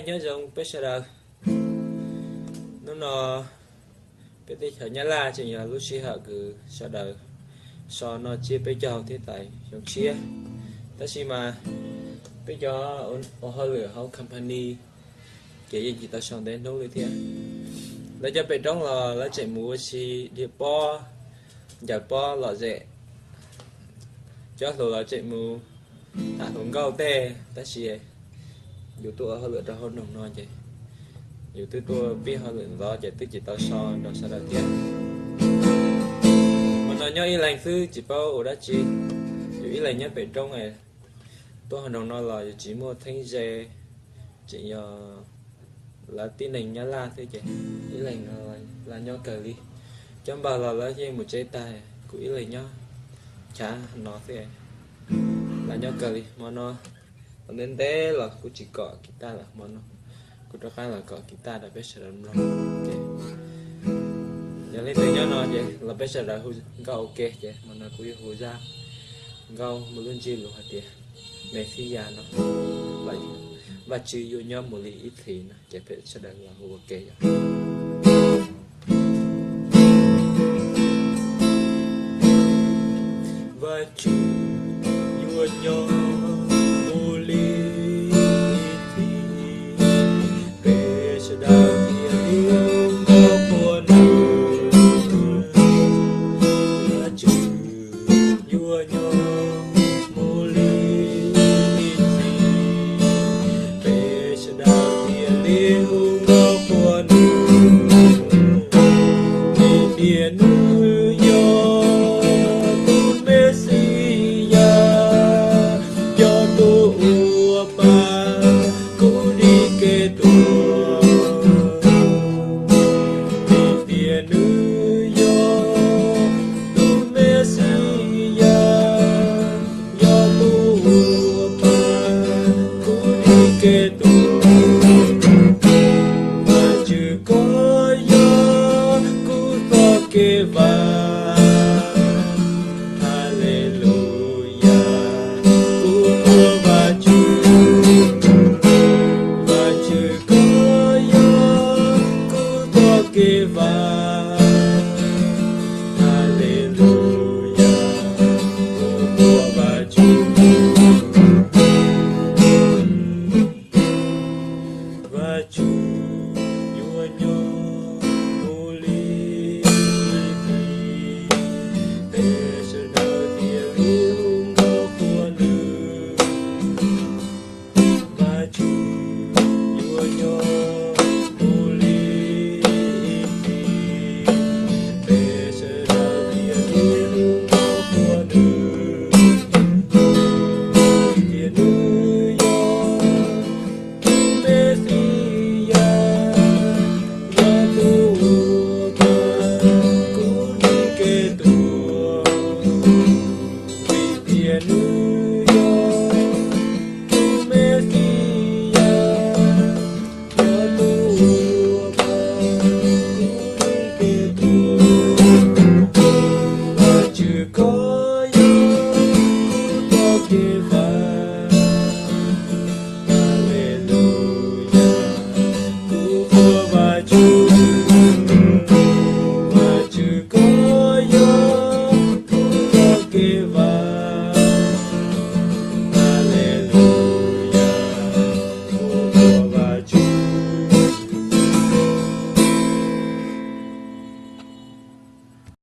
Nyob zoo peb sawv daws. Hnub no peb teb chaws Nyab Laj tseem yog lub sij hawm kws sawv daws so noj tsiab peb caug thiab tais xyoo tshiab. Tab sis mas peb cov ua hauj lwm hauv company ces yeej tsis tau so ntev hnub li thiab. Lawv cov pem roob los lawv tseem mus ua si dhia pob, ncaws pob lom zem. Cov hluas los tseem mus tham hluas nkauj tej, tab sis yus tuaj ua hauj lwm rau hauv nroog no ces yus twb tuaj pib hauj lwm ntxov ces twb tsis tau so nrog sawv daws thiab. Hmo no nyob ib leeg xwb tsis paub ua dab tsi. Yus ib leeg nyob pem roob, tuaj hauv nroog no los yus tsis muaj theeb ze, tseem yog lawv tib neeg Nyab Laj xwb ces ib leeg no lag nyob kawg li. Cov npawg los lawv yeej mus tsev tag, kuv ib leeg nyob chav no xwb, lag nyob kawg li. Hmo no ntev ntev los kuv tsis kom kiv taj lawm, hmo no kuv rov qab los kom kiv taj rau peb sawv daws mloog. Ces yog leej twg nyob no ces los peb sawv daws hu nkauj ua ke. Ces hmo no kuv yuav hu zaj nkauj muaj lub ntsiab lus hais tias Mexiyas no, Vajtswv yuav nyob mus li ib txhis no, ces peb sawv daws los hu ua ke yom. Vajtswv yuav nyob mus li ib txhis, peb sawv daws thiaj li ua qhuas nws. Vajtswv yuav nyob mus li ib txhis, peb sawv daws thiaj li ua qhuas nws. Vim tias nws yog tus Mexiyas, yog tus uas pab kuv dim kev tuag. Vim tias nws yog tus Mexiyas, yog tus uas pab kuv dim kev tuag. Vajtswv, koj yog kuv txoj kev vag. Haleluyas, kuv ua Vajtswv. Vajtswv, koj yog kuv txoj kev vag. Haleluyas, kuv ua Vajtswv. Vajtswv yuav nyob mus li ib txhis, peb sawv daws thiaj li ua qhuas nws. Vajtswv yuav nyob